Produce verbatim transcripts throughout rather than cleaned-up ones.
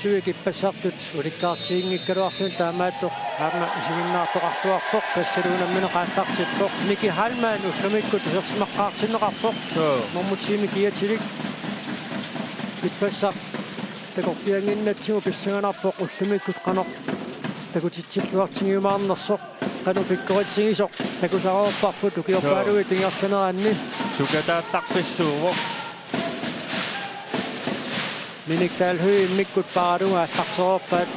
Suik ippassartut ulikkaartiginngikkaluarluni taamaattoq aamma isiginnaartoqarluarpoq, tassalu unammineq aallartippoq. Miki Heilmann ullumikkut isersimaqqaartinneqarpoq. Suu. Nummer ti-mi kiatilik ippassaq takorpiannginnatsigu pissanganarpoq ullumikkut qanoq takutitsilluartigiumaarnersoq. Qanoq pikkoritsigisoq takusareerparput ukiorpaaluit ingerlaneranni. Sukataallaqqissuuvoq. Minik Dahl Høegh immikkut paaralugit aallartereerpaat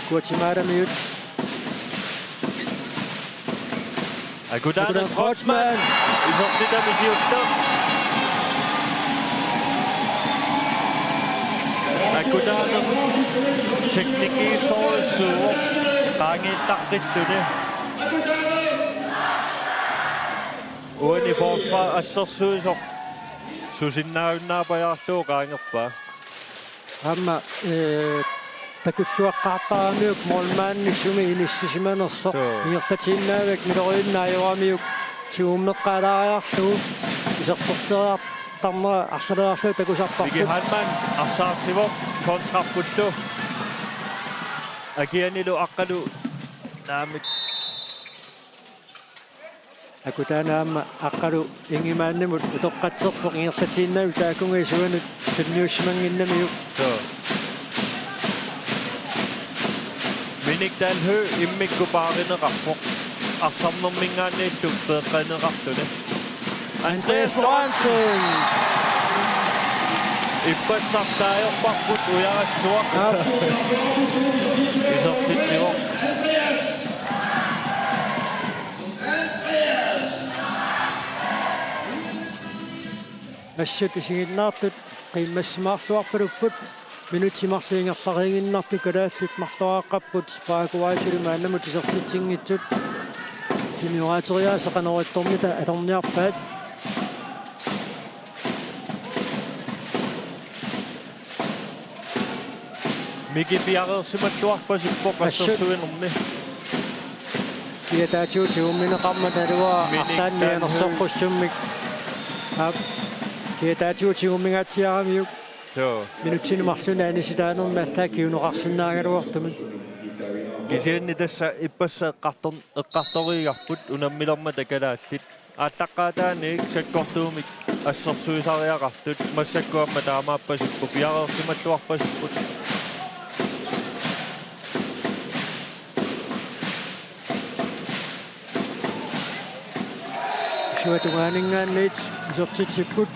Guatemalamiut. Akutaaneq Kreutzmann. Isertitami siulleq. Akutaaneq teknikiussorujussuuvoq qaangiillaqqilluni. Uani forsvar assersuisoq susinnaajunnaarpajaarlugu qaangerpaa. Aamma, ee, takulluaqqaartaramiuk målmandip sumi inissisimanersoq. Suu. Ingerlatiinnavik miloriinnaajoramiuk tigummeqqaalaariarlugu iserterteriartarnera arlaleriarlugu takusarparput. Miki Heilmann arsaarsivoq kontrarpullu. Akianilu Aqqalu naamik. Akutaana aamma Aqqalu Ingemann-imut utoqqatserpoq ingerlatiinnavik taakkununnga isuanut tunniussimannginnamiuk. Suu. Minik Dahl Høegh immikkut paarineqarpoq. Arsarnerminngaanniillu peeqqaneqarluni. Andreas Lorentzen. Ippassaq taajorparput ujarassuaq. Aap. Isertitsivoq. Assut isiginnaartut qiimmassimaarluarpalupput. Minutsit marluk ingerlaqiiginnartut kalaallit marloraaqqapput Paraguay suli maannamut isertitsinngitsut. Senioraateriaaseq qanoq ittormita atorniarpaat. Miki piareersimalluarpasippoq. Assut. Assersuinermi. Kiataatigut tigummineqarmat taava Minik arlaanni Dahl Høegh anersoqqussummik. Aap. Kiataatigut tigummingaatsiaramiuk. Joo. Minutsini marlunni anisitaanermi allaat kinguneqarsinnaagaluartumik. Kisianni tassa ippassaq eqqartor-, eqqartoriigarput unammilermata kalaallit. Aallaqqaataaniit sakkortuumik assersuisariaqartut massakkut aamma taamaappasipput, piareersimalluarpasipput. Isuata tungaaninngaanniit isertitsipput.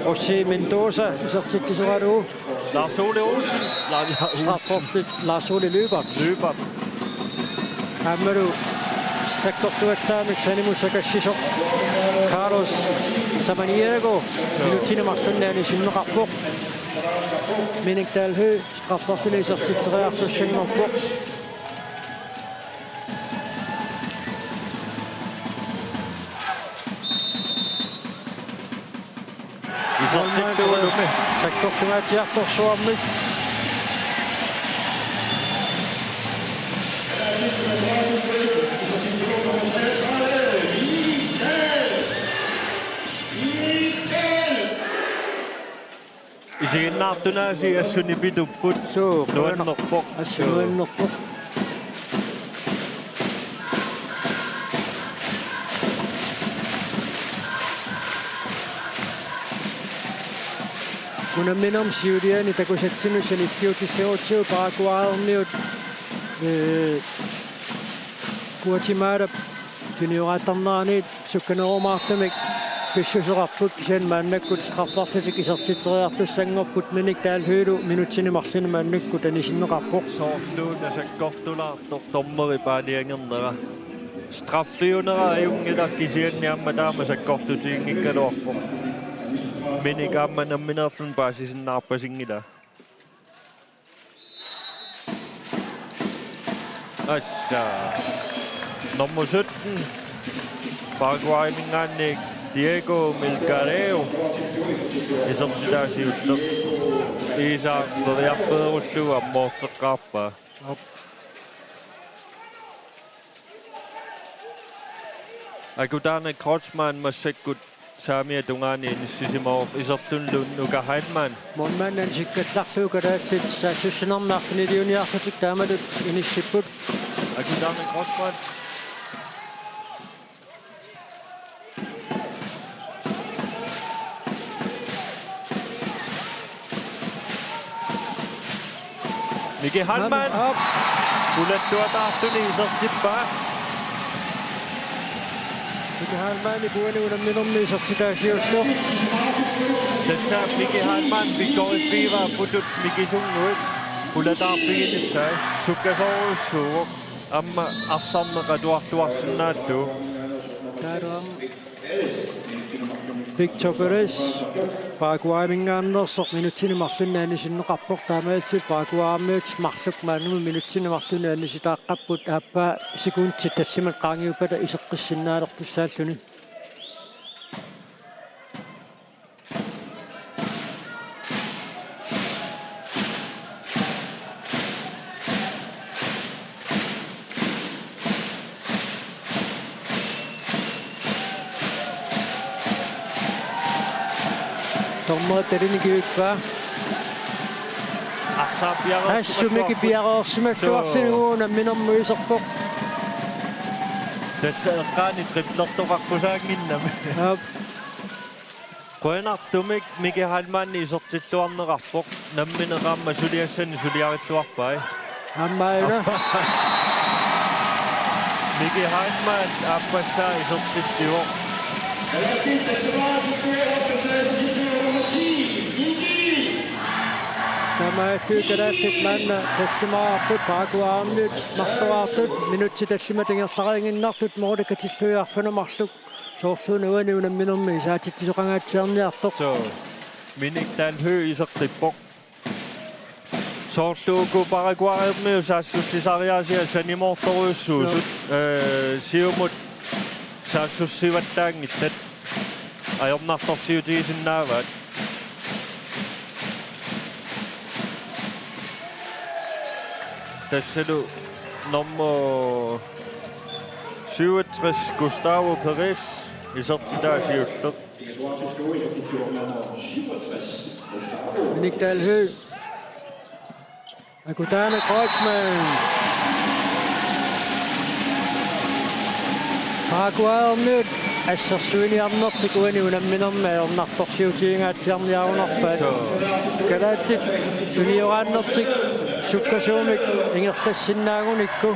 José Mendoza isertitsisoralugu. Lars Ole Olsen. La-, la-, Olsen. Strafferfit Lars Ole Lyberth. Lyberth. Aammalu sakkortuallaamik sanimut sakassisoq Carlos Samaniego. Joo. Minutsini marlunni anisinneqarpoq. Minik Dahl Høegh strafferfili isertitseriartussanngorpoq. Isertittuulumi. Sakkortungaatsiartorsuarmik. Isiginnaartunaasiit assut nipitupput. Suu, nuannerpoq. Assut nuannerpoq. Unamminermi siuliani takusatsinnut sanilliutissagutsigu Paraguaymiut, ee, Guatemalap tunioraattarneraniit sukkanerumaartumik pissuseqarput, kisianni maannakkut strafferfitik isertitseriartussanngorput. Minik Dahl Høeghlu minutsini marlunni maannakkut anisinneqarpoq. Soorlu sakkortulaartoq dommeri paalajangernera. Straffiunera ajunngilaq, kisianni aamma taama sakkortutiginngikkaluarpoq. Minik aamma nammineerluni paasisinnaarpasinngilaq. Assa. Nummer sytten. Paraguayminngaanniit Diego Melgarejo. Isertitaa siulleq. Iisaaq periarfeerullugu ammoorteqqaarpaa. Akutaaneq Kreutzmann massakkut Saamiata tungaani inissisimavoq iserlunilu Nuka Heilmann. Målmandip anikkallarlugu kalaallit saassussinermi arfiniliuniarlutik taamatut inissipput. Akutaana Kreutzmann. Miki Heilmann. Op. Pulattuataarluni isertippaa. Miki Heilmann uani unamminermi isertitaa siulleq. Tassa Miki Heilmann pikkoriffigivaat putut mikisunnguit. Pulataarfiginissaa. Sukkasoorujussuuvoq. Aamma arsarneq atuarluarsinnaallugu. Taava Victor Perez, Paraguayminngaanneersoq, minutsini marlunni anisinneqarpoq, taamaalillutik Paraguaymiut marluk maannamut minutsini marlunni anisitaaqqapput, aappaa sekundit tallimat qaangiuppata iseqqissinnaalertussaalluni. Dommeri talini kivippaa. Arsaq piareersimalluarput. Assut Miki piareersimalluarluni. Suu. Unamminermi iserpoq. Tassa eqqaani driblertoqarpusaannginnami. Aap. Qujanartumik Miki Heilmann isertilluarneqarpoq. Nammineq aamma suliassani suliarilluarpai. Aamma aana. Miki Heilmann aappassaa isertitsivoq. Taamaalillutik kalaallit maanna tallimaarput Paraguaymiut marloraartut minutsit tallimat ingerlariiginnartut måli katillugit arfineq-marluk. Soorluuna uani unamminermi isaatitsisoqangaatsiarniartoq. Suu. Minik Dahl Høegh iseqqippoq. Soorlu uku Paraguaymiut saassussisariaasiat sanimoortorujussuusut, suu, ee, siumut saassussivallaanngillat ajornartorsiutigisinnaavaat. Tassalu nummer syvogtres, Gustavo Perez, isertitaa siulleq. Minik Dahl Høegh. Akutaana Kreutzmann. Paraguaymiut assersuiniarnertik uani unamminermi ajornartorsiutigingaatsiarniarunarpaat. Suu. Kalaallit tunioraannertik sukkasuumik ingerlassinnaagunikku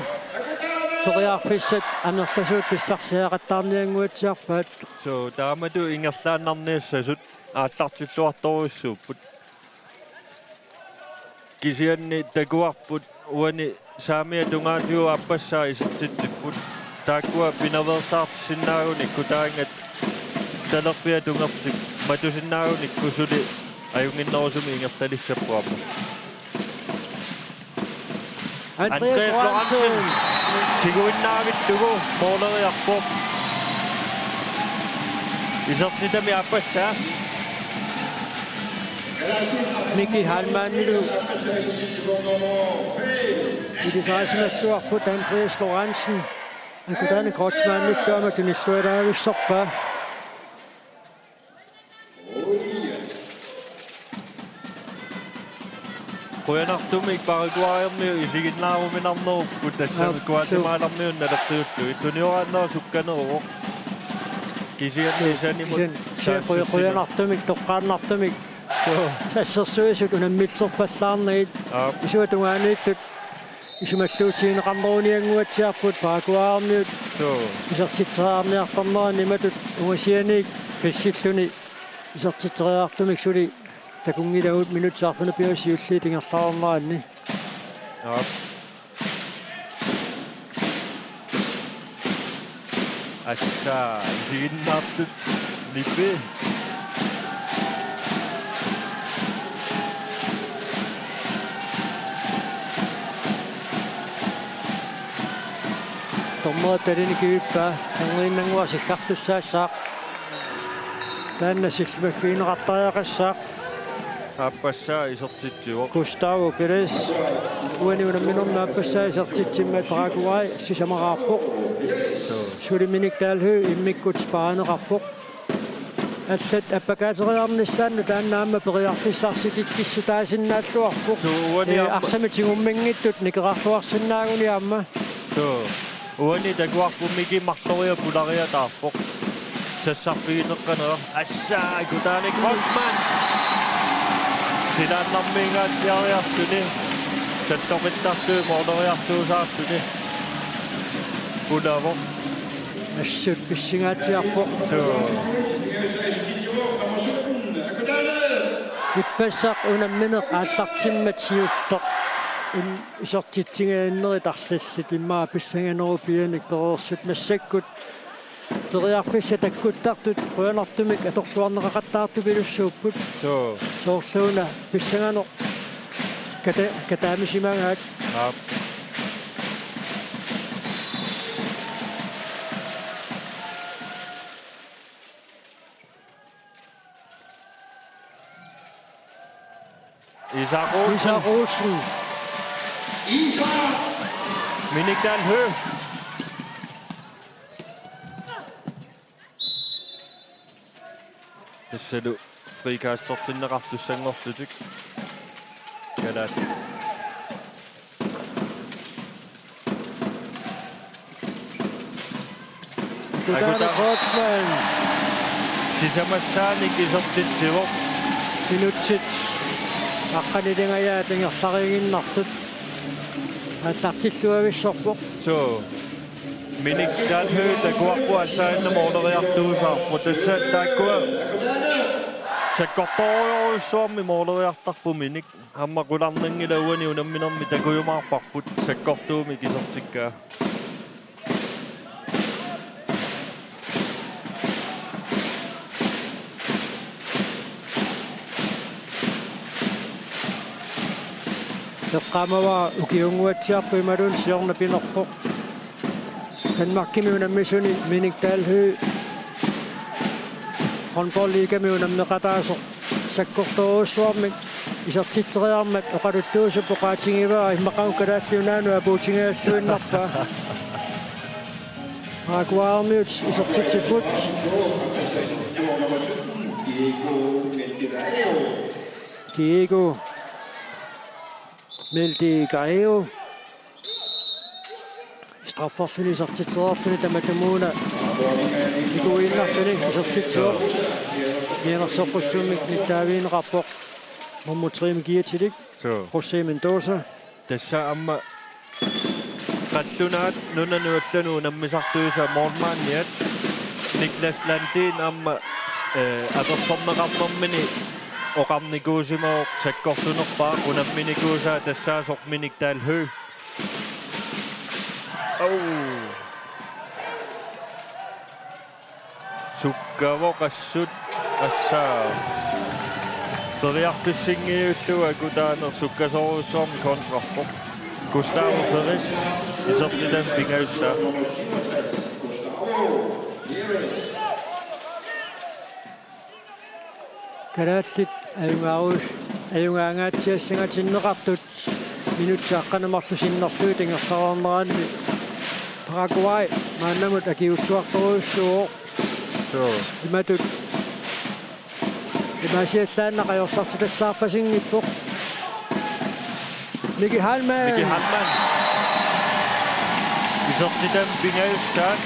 periarfissat amerlasuut pissarsiaqattaarniannguatsiarpaat. Suu, taamatut ingerlaannarniassasut aallartilluartorujussuupput. Kisianni takuarput uani saamiata tungaatigut aappassaa isertitsipput. Taakkua pinaveersaartissinnaagunikku taanna talerpiata tungertik matusinnaagunikku suli ajunnginnerusumik ingerlalissapput aamma. Andreas Lorentzen. Tiguinnaavillugu måleriarpoq. Isertitami aappassaa. Miki Heilmannilu ilisarisimalluarput Andreas Lorentzen. Akutaana Kreutzmannillu aamma tunillualaavissorpaa. Qujanartumik Paraguaymiut isiginnaaruminarnerupput, tassa, aap, suu, Guatemalarmiut naleqqiullugit. Tunioraannera sukkaneruvoq. Kisianni, suu, sanimut kisianni, suu, saassussineq. Qujanartumik, toqqaannartumik. Suu. Assersuisut unammillerpallaarnagit. Aap. Isuata tungaaniittut isumalluutigineqarneruniannguatsiarput Paraguaymiut. Suu. Isertitseriarniartarnerat imatut ungasianiit pissilluni isertitseriartumik suli takunngilagut minutsit arfineq-pingasut siulliit ingerlareerneranni. Aap. Assa, isiginnaartut nipi. Dommerit talini kivippaa, anguninnguaq sikkartussaassaaq. Taanna sillimaffigineqartariaqassaaq. Aappassaa isertitsivoq. Gustavo Perez. Uani unamminermi aappassaa isertitsimmat Paraguay sisamaraarpoq. Suu. Suli Minik Dahl Høegh immikkut sparineqarpoq. Allat appakaateriarnissaannut taanna aamma periarfissarsitikkissutaasinnaalluarpoq. Suu, uani Ee, aamma arsamik tigumminngitsut nikerarluarsinnaaguni aamma. Suu. Uani takuarput Miki marloriarluni pulariataarpoq. Sassarfigiteqqanera. Assaa, Kutaani Kreutzmann. Silaannarmiingaatsiariarluni. Salloqittartui mooleriartuusaarluni. Pulavoq. Assut pissingaatsiarpoq. Suu. Ippassaq unammineq aallartimmat siulleq. Un-, isertitsiginneri tarlillit immaqa pissanganerup pianik pereersut massakkut. Periarfissat takkuttartut qujanartumik atorluarneqaqattaartupilussuupput. Suu. Soorluuna pissanganaq kata-, kataamisimagaat. Aap. Isak Olsen. Isak Olsen. Minik Dahl Høegh. Tassalu frikastertinneqartussanngorlutik. Kalaallit. Kutaani Kreutzmann. Sisamassaanik isertitsivoq. Minutsit aqqanilingajaat ingerlariiginnartut. Aallartilluavissorpoq. Suu. Minik Dahl Høegh takuarput aatsaannguaq mooleriartuusaarpoq. Tassa taakkua sakkortoorujussuarmik mooleriartarput Minik. Aamma qularnanngilaq uani unamminermi takujumaarparput sakkortuumik isertikkaa. Eqqaamavara ukiunnguatsiarpoq imaluunniit siorna pinerpoq. Danmarkimi unammisuni Minik Dahl Høegh håndboldligami unammeqataasoq sakkortoorujussuarmik isertitseriarmat oqaluttuusup oqaatigivaa immaqaluunniit Kalaallit Nunaannut apuutigigalluinnarpaa. Paraguaymiut isertitsipput. Diego Meldegaeo. Strafferluni isertitsereerluni tamatumuuna nikuiinnarluni isertitsivoq. Mianersoqqussummik nittaavigineqarpoq. Nummer tre-mik kiatilik. Suu. José Mendoza. Tassa aamma qallunaat nunanut allanut unammisartuisa målmandiat Niklas Landin aamma, eh, apersorneqarnermini oqarnikuusimavoq sakkortunerpaaq unamminikuusaa tassaasoq Minik Dahl Høegh. Au. Sukkavoq assut, assaa. Periarfissinngillugu Akutaaneq sukkasoorujussuarmik kontrarpoq. Gustavo Perez isertitami pingajussaa. Kalaallit ajugaarus-, ajugaangaatsiassangatinneqartut minutsit aqqaneq marluk sinnerlugit ingerlareerneranni Paraguay maannamut akiuuttuartorujussuuvoq. Suu. Imatut imaasiallaannaq ajorsartitassaarpasinngippoq. Miki Heilmann. Miki Heilmann. Isertitami pingajussaat.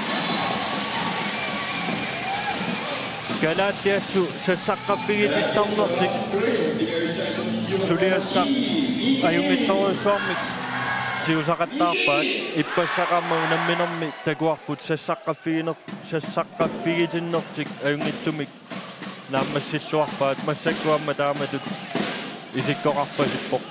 Kalaallit assut sassaqqaffigitittarnertik suliassaq ajunngitsorujussuarmik tigusaqattaarpaat, ippassaq aamma unamminermi takuarput sassaqqaffiginer-, sassaqqaffigitinnertik ajunngitsumik naammassilluarpaat, massakkut aamma taamatut isikkoqarpasippoq.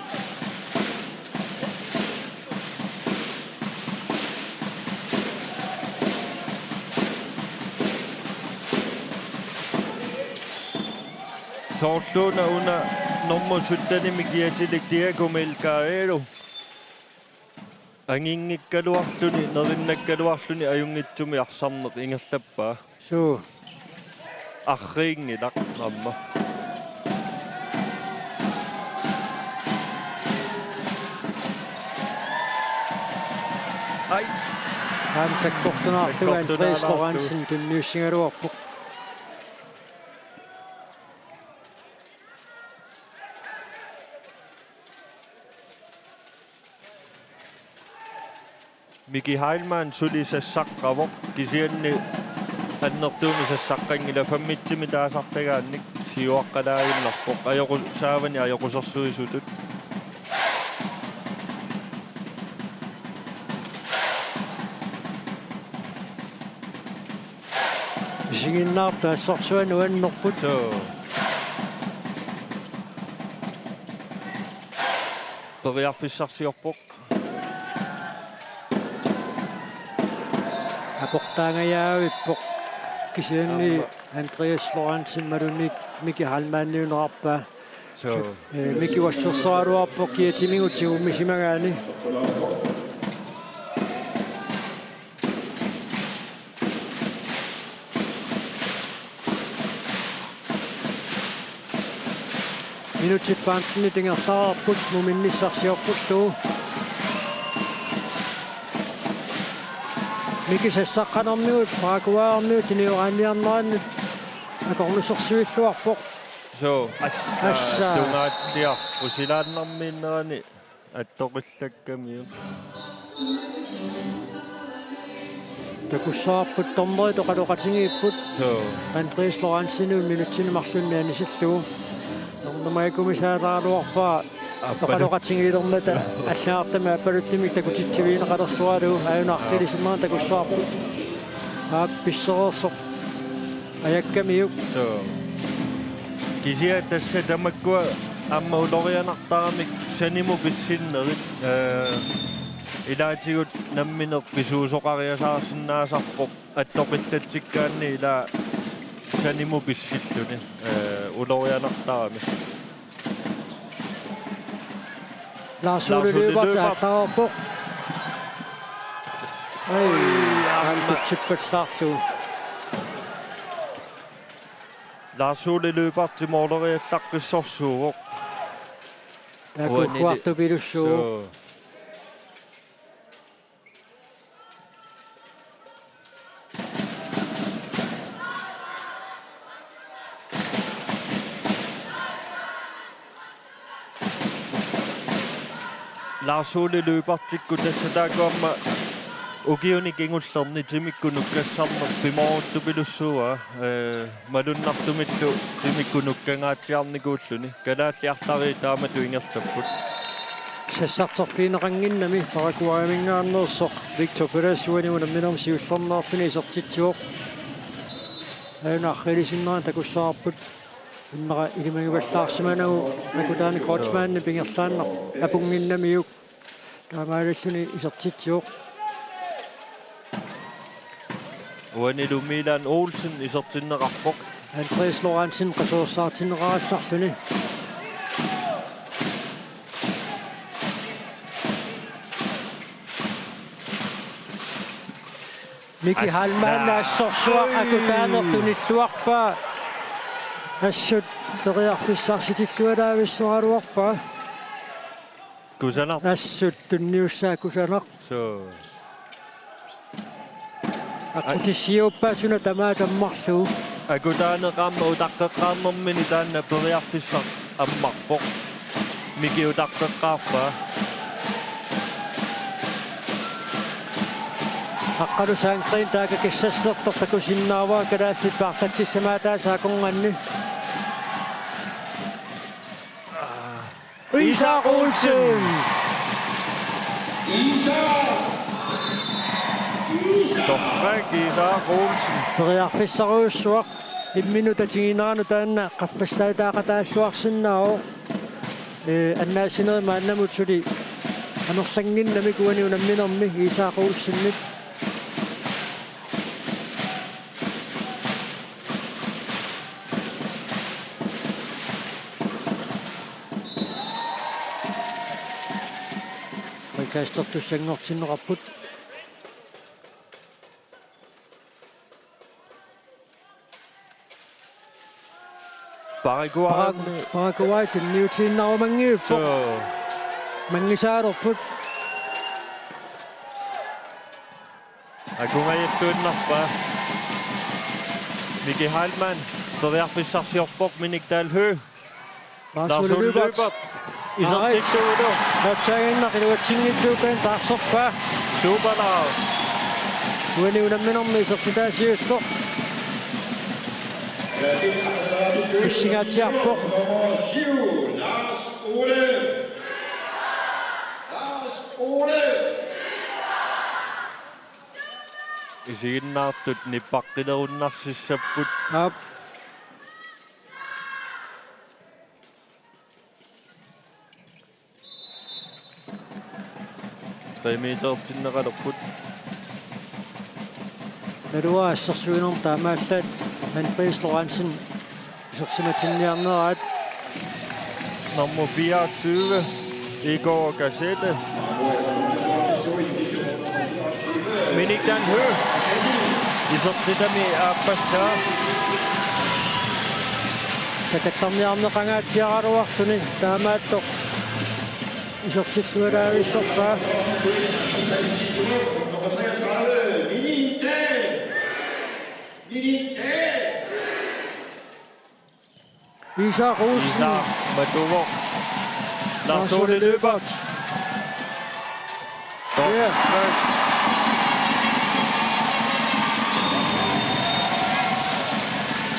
Soorluuna una nummer syttenimi kiatilik Diego Melgarejo. Anginngikkaluarluni, nerinnakkaluarluni ajunngitsumik arsarneq ingerlappaa. Suu. Arriinngilaq aamma. Ai. Aamma sakkortunaarlugu Andreas Sakkortunaarlugu. Lorentzen tunniussigaluarpoq. Miki Heilmann suli sassaqqavoq, kisianni annertuumik sassaqqanngilaq, femmitsimik taasartagaannik siuaqqalaaginnarpoq. Ajoqu-, saavani ajoqusersuisutut. Isiginnaartut assorsuaq nuannerput. Suu. Periarfissarsiorpoq. Aportaangajavippoq. Kisianni aamma Andreas Lorentzen imaluunniit Miki Heilmanniunerarpaa. Suu. Eh, Miki uassersoraluarpoq kiatimigut tigummisimagaanni. Minutsit femtenit ingerlareerput, muminnissarsiorpullu. Miki sassaqqanermigut, Paraguaymigut, inioraanniarnerannut akornusersuilluarpoq. Suu, assa, assa, tungaatsiarpoq silaannarmiinnerani attoqillakkamiuk. Takussavarput, dommerit oqaloqatigiipput. Suu. Andreas Lorentzen minutsini marlunni anisillugu. Ernumagumisaalaaraluarpaa. Aappaluttumik. Oqaloqatigiilermata allagartami aappaluttumik takutitsivigineqalersoralugu, aajuna arfinilinnik takussavarput. Aap, pissereersoq ajakkamiuk. Suu. Kisianni tassa tamakkua aamma ulorianartaramik sanimut pissinnerit, eh, ilaatigut nammineq pisuusoqariasaarsinnaasarpoq, attoqillatsikkaanni ilaa sanimut pissilluni, eh, ulorianartarami. Lars Ole Lars Ole Lyberth Lyberth. Aallaarpoq. Ai, aamma. Aamma kutsippallaarlugu. Lars Ole Lyberth måleriallaqqissorsuuvoq. Takuhuartupilussuuvoq. Suu. Lars Ole Lyberthikkut tassa taakku aamma ukiuni kingullerni timikkut nukkassarneq pimooruttupilussuuaa, eh, malunnartumillu timikkut nukkangaatsiarnikuulluni. Kalaallit arlallit taamatut ingerlapput. Sassarterfigineqannginnami Paraguayminngaanneersoq Victor Perez uani unamminermi siullermeerfini isertitsivoq. Aajuna arfinilinnik takussavarput. Immaqa ilimagivallaarsimanagu Akutaaneq Kreutzmannip ingerlaannaq apunnginnamiuk. Taamaalilluni isertitsivoq. Uanilu Milan Olsen isertinneqarpoq. Andreas Lorentzen qasuersaartinneqarallarluni. Miki Heilmann assorsuaq Akutaaneq tunilluarpaa. Assut periarfissarsitilluaraavissoraluarpaa. Kusanaq. Assut tunniussaa kusanaq. Suu. Aqqutissiuuppaa suna tamaat ammarlugu. Akutaaneq aamma utaqqeqqaarnermini taanna periarfissaq ammarpoq. Miki utaqqeqqaarpaa. Aqqalu Sandgreen taakku kissassertoq takusinnaavara kalaallit paarlatsissamaataasa akornanni. Isak Olsen. Torrak Isak Olsen. Periarfissarujussuaq imminut tatigineranut taanna qaffassaataaqataalluarsinnaavoq. Eh, annaassinerit maannamut suli amerlannginnamik uani unamminermi Isak Olsenip. Frikastertussanngortinneqarput. Paraguay. Paraguay tunniutiinnarumanngiippoq. Suu. Manngisaalerput. Akungajattuinnarpaa. Miki Heilmann periarfissarsiorpoq, Minik Dahl Høegh. Lars Ole Lyberth. Isertittuullu. Aatsaannguaq iluatsinngitsuukkaanni taarserpaa. Superlav. Uani unamminermi isertitaa siulleq. Issingaatsiarpoq. Isiginnaartut nipaqqilernarsimassapput. Aap. Tre metertinneqalerput. Naluara assersuinermi taamaallaat Andreas Lorentzen isersimatinniarneraat. Nummer fireogtyve, Igor Gazette. Minik Dan Høegh. Isertitami aappassaa. Sakattarniarneqangaatsiaraluarluni taamaattoq isertilluaraavissorpaa. Isak Olsen. Isak matuvoq. Lars Ole Lyberth. Ja.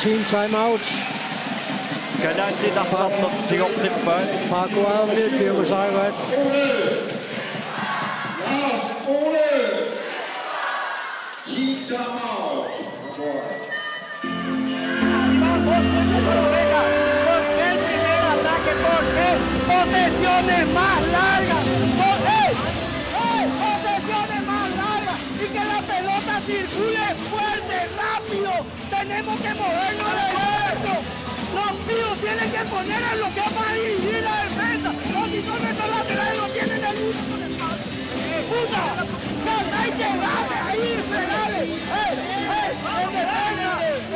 Team timeout. Kalaallit arsarneq tigoqqippaat. Paraguaymiut piumasarivaat. Lars Ole. Team timeout. Posesiones más largas. Por, ¡ey! ¡Ey! Posesiones más largas. Y que la pelota circule fuerte, rápido. Tenemos que movernos del puesto. Los pibos tienen que poner a bloquear para dirigir la defensa. Los uniformes son laterales, no tienen el uno con el palo. ¡Puta! ¡Hay que darle ahí, penales! ¡Ey! ¡Ey! En defensa,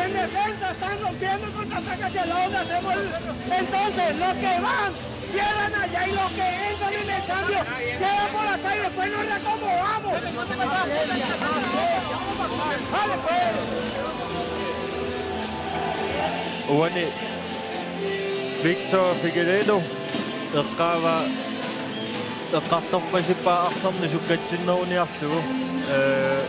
en defensa están rompiendo el contraataque hacia el lado donde hacemos el... Entonces, los que van, cierran allá y los que entran en el cambio, quedan por acá y después nos reacomodamos. Dale, pues. Uani Victor Figueiredo eqqaavaa eqqartorpasippaa arsarneq sukkatsinneruniarlugu. Ee,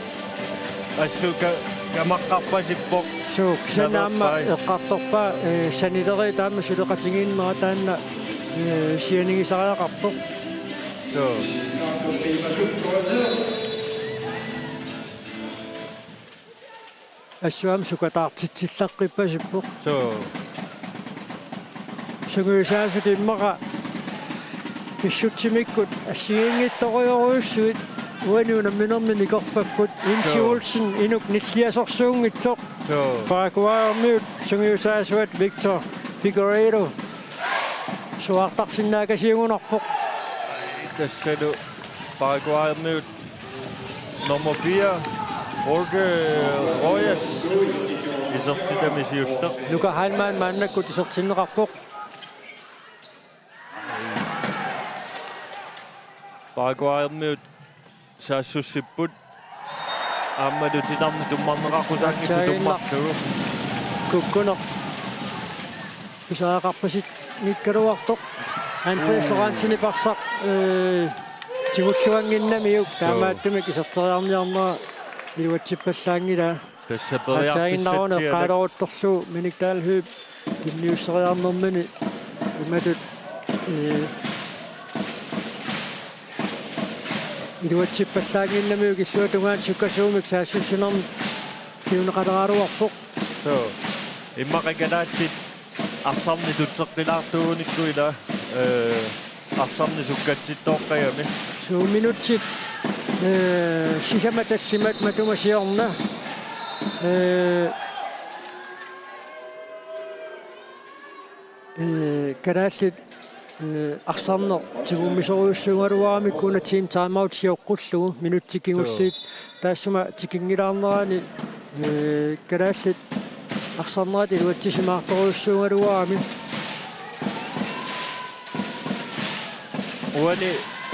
assut ka-, kamaqqarpasippoq. Suu, kisianni aamma nalappai eqqartorpaa, ee, sanileriit aamma suleqatigiinnera taanna, ee, sianigisariaqarpoq. Suu. Assut aamma sukataartitsillaqqippassippoq. Suu. Sungiusaasut immaqa pissutsimikkut assigiinngitsorujorujussuit uani unamminermi nikorpakkut. Insi Suu. Olsen inuk nilliasorsuunngitsoq. Suu. Paraguaymiut sungiusaasuat Victor Figueiredo suaartarsinnaakasiugunarpoq. Tassalu Paraguaymiut nummer fire, Jorge Rojas, isertitami siulleq. Nuka Heilmann maannakkut isertinneqarpoq. Paraguaymiut saassussipput. Aammalu titarneq tummarneqaqqusaanngitsoq tummarlugu. Kukkuneq pisariaqarpasinngikkaluartoq. Andreas Lorentzen iparsaq, ee, tigulluannginnamiuk. Suu. Taamaattumik iserteriarniarnera iluatsippallaanngilaa. Tassa periarfissatsiaat. Aatsaannguaq eqqaaleruttorlugu Minik Dahl Høegh tunniusseriarnermini imatut, ee, iluatsippallaannginnamiuk illuatungaani sukkasuumik saassussinermik piuneqaleraluarpoq. Suu. Immaqa kalaallit arsarneq tutseqqilaartuugunikku ila, ee, arsarneq sukkatsittoqqagami. Suu, minutsit, ee, sisamat tallimat matuma siorna. Ee, ee, kalaallit, ee, arsarneq tigummisorujussuugaluaramikku una team timeout sioqqullugu minutsit kingulliit. Suu. Taassuma tikinngilaarnerani, ee, kalaallit arsarnerat iluatsisimaartorujussuugaluarami. Uani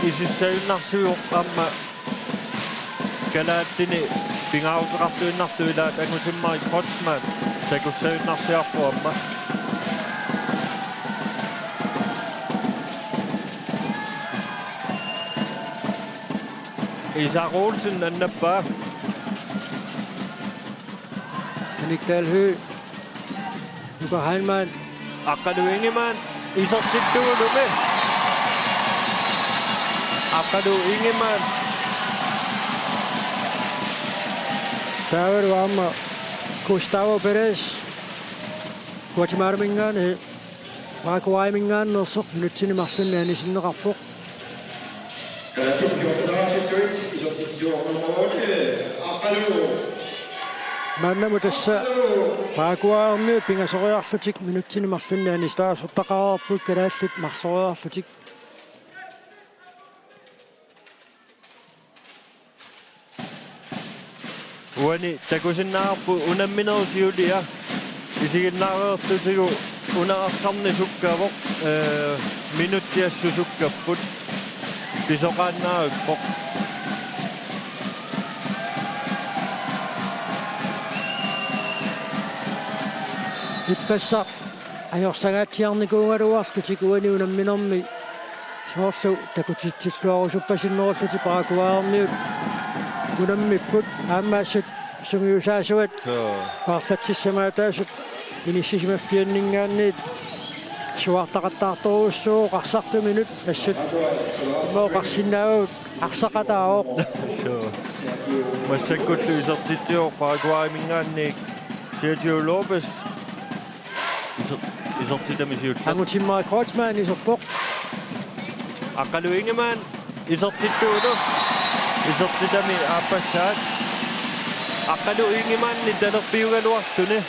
isissaginnarsivoq aamma kalaallini pingaaruteqartuinnartut ilaat Angutimmarik Kreutzmann takussaginnarsiarpoq aamma. Isak Olsen annappaa. Henrik Dahl Høegh. Nuka Heilmann. Aqqalu Ingemann isertillugulumi. Aqqalu Ingemann. Taavalu aamma Gustavo Perez. Guatemalamingaanniit Paraguaymingaanneersoq minutsini marlunni anisinneqarpoq. Maannamut tassa Paraguaymiut pingasoriarlutik minutsini marlunni anisitaasortaqareerput, kalaallit marloriarlutik. Uani takusinnaavarput unamminerup siulia isiginnaareerlutigu una arsarneq sukkavoq, ee, minutsit assut sukkapput, pisoqaannarpoq. Ippassaq ajorsangaatsiarnikuugaluarlutik uani unamminermi soorlu takutitsilluarusuppasinnerullutik Paraguaymiut unammipput, aamma assut sungiusaasuat. Joo. Paarlatsissamaataasut inissisimaffianninngaanniit suaartaqattaartorujussuuvoq arsartuminut, assut immaqa oqarsinnaavagut arsaqataavoq. Joo. Massakkullu isertitsivoq Paraguaymingaanniit Sergio Lopez. Iser-, isertitami siulleq. Angutimmarik Kreutzmann iserpoq. Aqqalu Ingemann isertittuulu. Isertitami aappassaat. Aqqalu Ingemannip talerpiugaluarluni,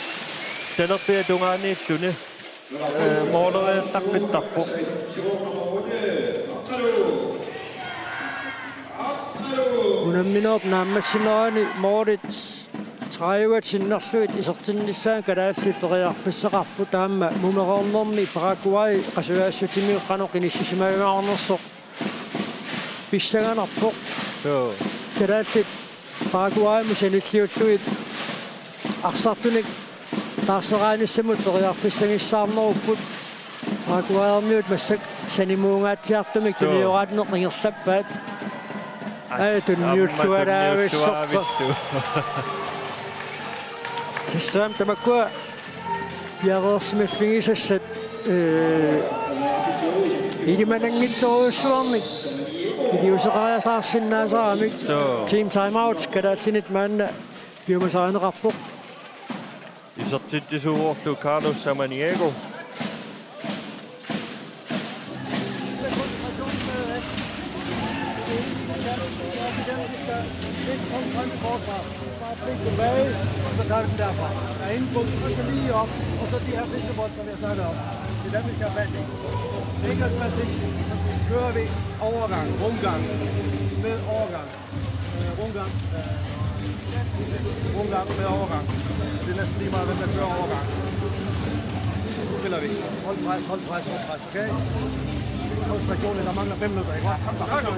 talerpiata tungaaniilluni, ee, mooleriallaqqittarpoq. Unamminerup naammassinerani moolit tredive sinnerlugit isertinnissaat kalaallit periarfissaqarput, aamma mumereernermi Paraguay qasujaassutsimiut qanoq inissisimajumaarnersoq pissanganarpoq. Joo. Kalaallit Paraguaymut sanilliullugit arsartunik taarseraanissannut periarfissagissaarnerupput. Paraguaymiut massakkut sanimuungaatsiartumik. Joo. Tunioraanneq ingerlappaat. Aj, tunniulluaraavissorpaa. Tunniulluaraavissu. Tassa tamakkua piareersimaffigisassat, ee, ilimananngitsorujussuarnik iliuuseqariataarsinnaasaramik. Joo. Team timeout kalaallinit maanna piumasarineqarpoq. Isertitsisuuvorlu Carlos Samaniego. Bare blink tilbage, så tager vi den derfra. Der er ingen grund, du skal lige op, og så de her fiskebold, som jeg snakker om. Det er dem, vi skal have fat i. Ikke at man siger, så kører vi overgang, rundgang, med overgang. Øh, rundgang. Øh, rundgang med overgang. Det er næsten lige meget, hvem der kører overgang. Så spiller vi. Hold pres, hold pres, hold pres, okay? Hold stationen, der mangler fem minutter, ikke? Kom, kom, kom.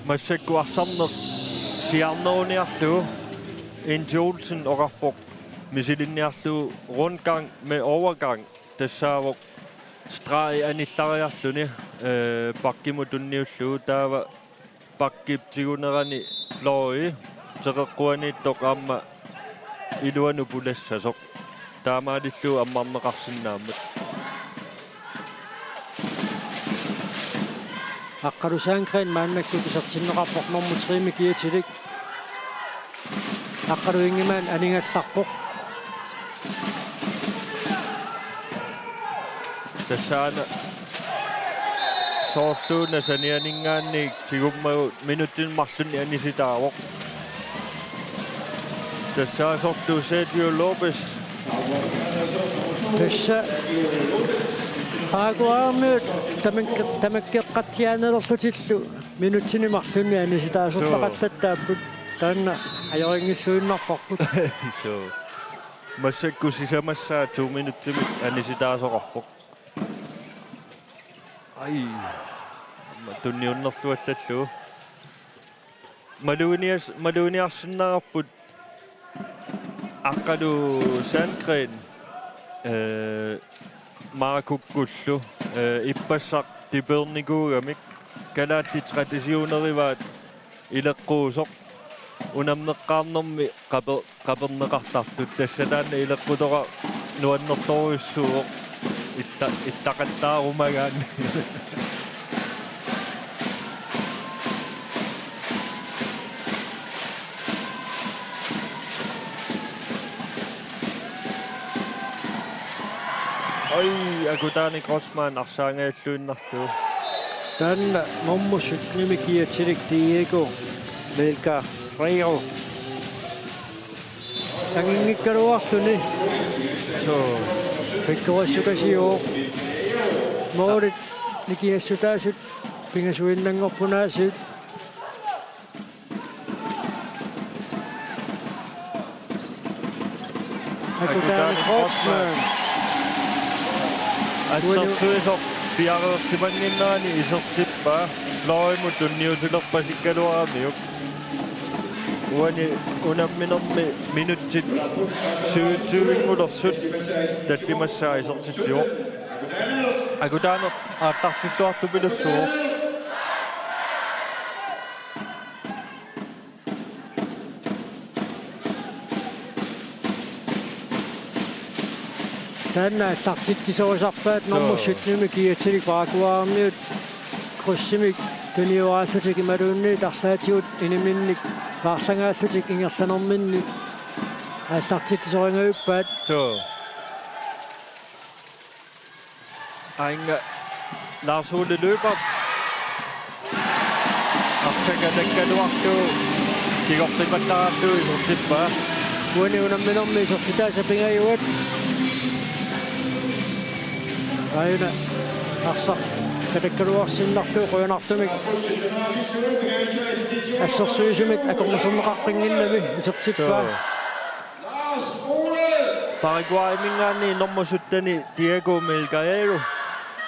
Massakkut arsarneq siarneruniarlugu Inti Olsen oqarpoq misilinniarlugu rundgang med overgang. Tassaavoq stregi anillariarluni, ee, bakkimut tunniullugu, taava bakkip tigunerani fløji teqeqquaniittoq aamma iluanut pulassasoq. Taamaalillugu ammarneqarsinnaammat. Aqqalu Sandgreen maannakkut isertinneqarpoq nummer tre-mi kiatilik. Aqqalu Ingemann anigallarpoq. Tassaana soorluuna sanianinngaanniit tigummagu minutsini marlunni anisitaavoq. Tassaasorlu Sergio Lopez. Tassa Paraguaymiut tamak-, tamakkeqqatsiaannalerlutillu minutsini marlunni anisitaasortaqallattaapput. Taanna ajorinngilluinnarparput. Suu. Massakkut sisamassaa to minutsimik anisitaasoqarpoq. Ai. Tunniunnerluallallugu. Maluginias-, maluginiarsinnaavarput Aqqalu Sandgreen, ee, Maakukkullu eh, ippassaq tipeernikuugamik kalaallit traditionerivaat ileqquusoq unammeqqaarnermi qape-, qaperneqartartut. Tassa taanna ileqqutoqaq nuannertorujussuuvoq illa-, illaqattaarumagaanni. Oj, Akutaanik Rosman arsaangajalluinnarlugu. Taanna nummer syttenimi kiatsilik Diego Melgarejo. Anginngikkaluarluni. Suu. Pikkorissukasiuvoq. Målit nikingassutaasut pingasuinnanngorput aasiit. Akutaanik Rosman. Assersuisoq piareersimannginnerani isertippaa. Fløjimut tunniutilerpasikkaluaramiuk. Uani unamminermi minutsit syvogtyvenngulersut tallimassaa isertitsivoq. Akutaaneq aallartilluartupilussuuvoq. Taanna aallartitsisorisarpaat. Suu. Nummer syttenimi kiatsilik Paraguaymiut krydsimik tunioraallutik imaluunniit arlaatigut iniminnik paarlangaallutik ingerlanerminni aallartitsisoringajuppaat. Suu. Ainga Lars Ole Løber. Arsaq atakkaluarlugu kigortipallaarlugu isertippaa. Uani unamminermi isertitaasa pingajuat. Aajuna arsaq atakkaluarsinnarlugu qujanartumik assersuisumik akornuserneqaqqinnginnami isertippaa. Suu. Paraguayminngaanniit nummer sytteni Diego Melgarejo.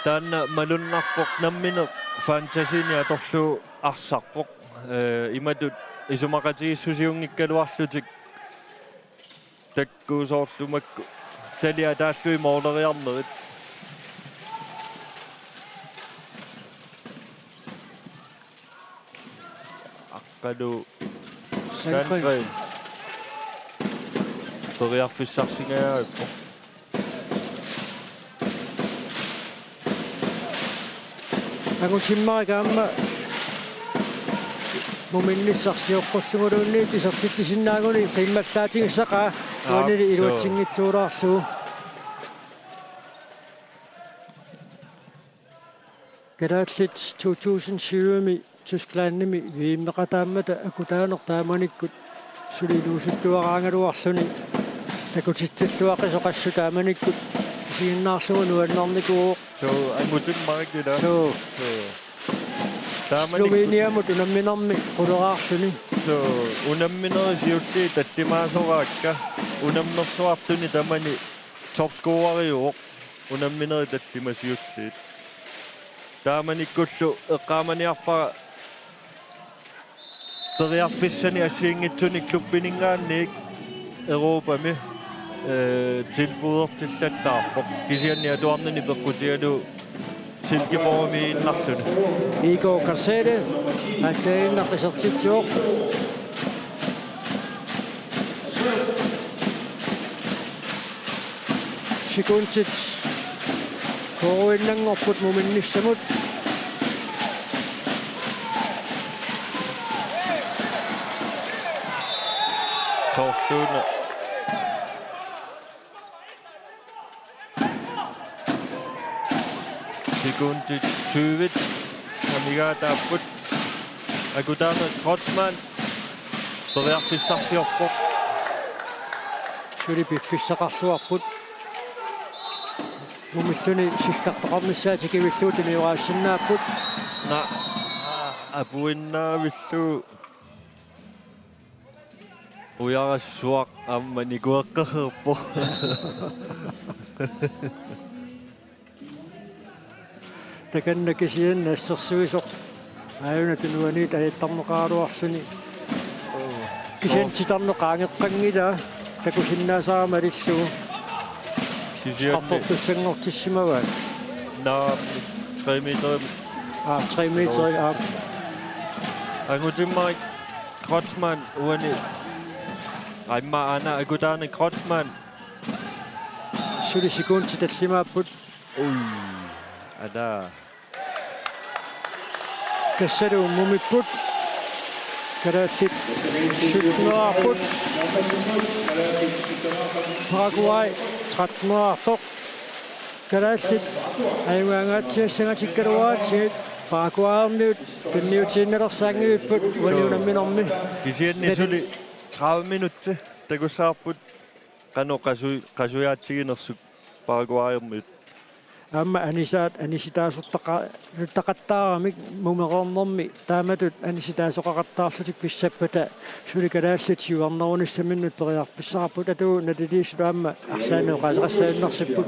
Taanna malunnarpoq nammineq fantasini atorlugu arsarpoq. Eh, imatut isumaqatigiissusiunngikkaluarlutik takkuusoorlumakku tali ataallugit mooleriarnerit. Aqqalu Sandgren. Sandgren. Periarfissarsingajaarippoq. Angutimmarika aamma muminnissaq sioqqulluguluunniit isertitsisinnaaguni qiimmallaatigissaqa. Aap, uanili suu. Iluatsinngitsuulaarlugu. Kalaallit to tusind syvimi Tysklandimi V M-eqataammata Akutaaneq taamanikkut suli iluusuttuaraagaluarluni takutitsilluaqisoq assut taamanikkut isiginnaarlugu nuannernikuu. Suu, angutimmarikila. Suu. Suu. Taamanikkut Sloveniamut unamminermi quleraarluni. Suu, unamminerit siulliit tallimaasoraakka. Unammersuartuni tamani topscoreriuvoq. Unamminerit tallimat siulliit. Taamanikkullu eqqaamaniarpara periarfissanik assigiinngitsunik klubbininngaanniit Europami, eh, tilbudertillattaarpoq. Kisianni atuarnini peqqutigalugu Silkeborgimiiginnarluni. Igor Kassere, aatsaannaq isertitsivoq. Sekundit kooruinnanngorput muminnissamut. Soorluuna. Sekundit tyve amigaataapput. Akutaaneq Kreutzmann periarfissarsiorpoq. Suli piffissaqarluarput. Mumilluni sikkartoqarnissaat tikillugu tunioraassinnaapput. Naa, apuinnaavillugu. Ujarassuaq aamma nikueqqeqeerpoq. Takanna kisianni assersuisoq aajuna tunuaniit ajattarneqaraluarluni. Kisianni titarneq qaangeqqanngilaa takusinnaasara malillugu. Kisianni straffertussanngortissimavaat. Nå, tre meter. Aa, tre meter, aa. Angutimmarik Kreutzmann uani. Aimma aana akutaani Kreutzmann. Suli sekundit tallimaapput. Ui. Ada. Tassalu ummumipput. Kalaallit syttenerput. Paraguay trettenerartoq. Kalaallit ajugaangaatsiassangatikkaluaratsigit Paraguayermiut tunniutiinnalersaanngivipput uani unamminermi. Kisianni suli tredive minutter takussavarput qanoq qasui-, qasujaatsiginersut Paraguayermiut. Aamma anisaat anisitaasortaqa-, -taqattaaramik mumereernermi taamatut anisitaasoqaqattaarlutik pissappata suli kalaallit siuarnerunissaminnut periarfissaqarput, atuut naliliisut aamma arlaannik oqaaseqassajunnaarsipput.